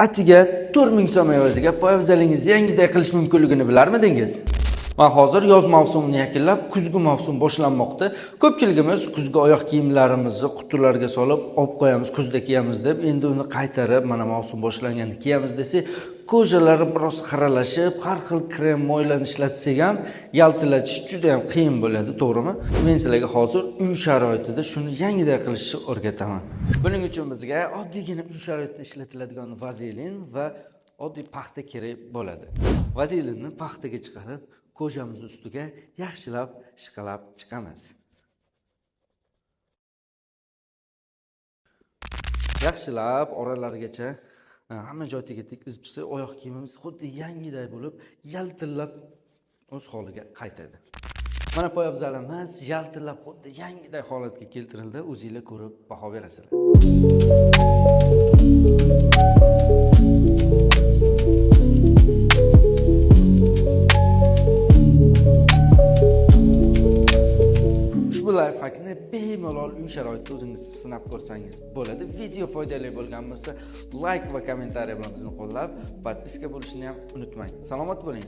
Atiga 4000 so'm evaziga poyabzalingizni yangiday qilish mumkinligini bilarmidingiz? Va hozir yoz mavsumini yakunlab, kuzgi mavsum boshlanmoqda. Ko'pchiligimiz kuzgi oyoq kiyimlarimizni qutilarga solib olib qo'yamiz, kuzda kiyamiz deb, endi uni qaytarib, mana mavsum boshlanganda kiyamiz desak, ko'jalari biroz xiralashib, har xil krem, moylarni ishlatsak ham yaltillatish juda ham qiyin bo'ladi, to'g'rimi? Men sizlarga hozir uy sharoitida shuni yangiday qilishni o'rgataman. Buning uchun bizga oddiygina uy sharoitida ishlatiladigan vazelin va oddiy paxta kerak bo'ladi. Vazelinni paxtaga chiqarib, kojamiz ustiga yaxshilab ishqalab chiqamiz. Yaxshilab oralargacha hamma joyga tekizib chiqsak, oyoq kiyimimiz xuddi yangiday bo'lib, yaltillab o'z holiga qaytadi. Mana poyabzalimiz yaltillab xuddi yangiday holatga keltirildi. O'zingizlar ko'rib baho berasizlar. Ushbu lifehackni bemalol uy sharoitida o'zingiz sinab ko'rsangiz bo'ladi. Video foydali bo'lgan bo'lsa, like va kommentariy bilan bizni qo'llab, podpiska bo'lishni ham unutmang. Salomat bo'ling.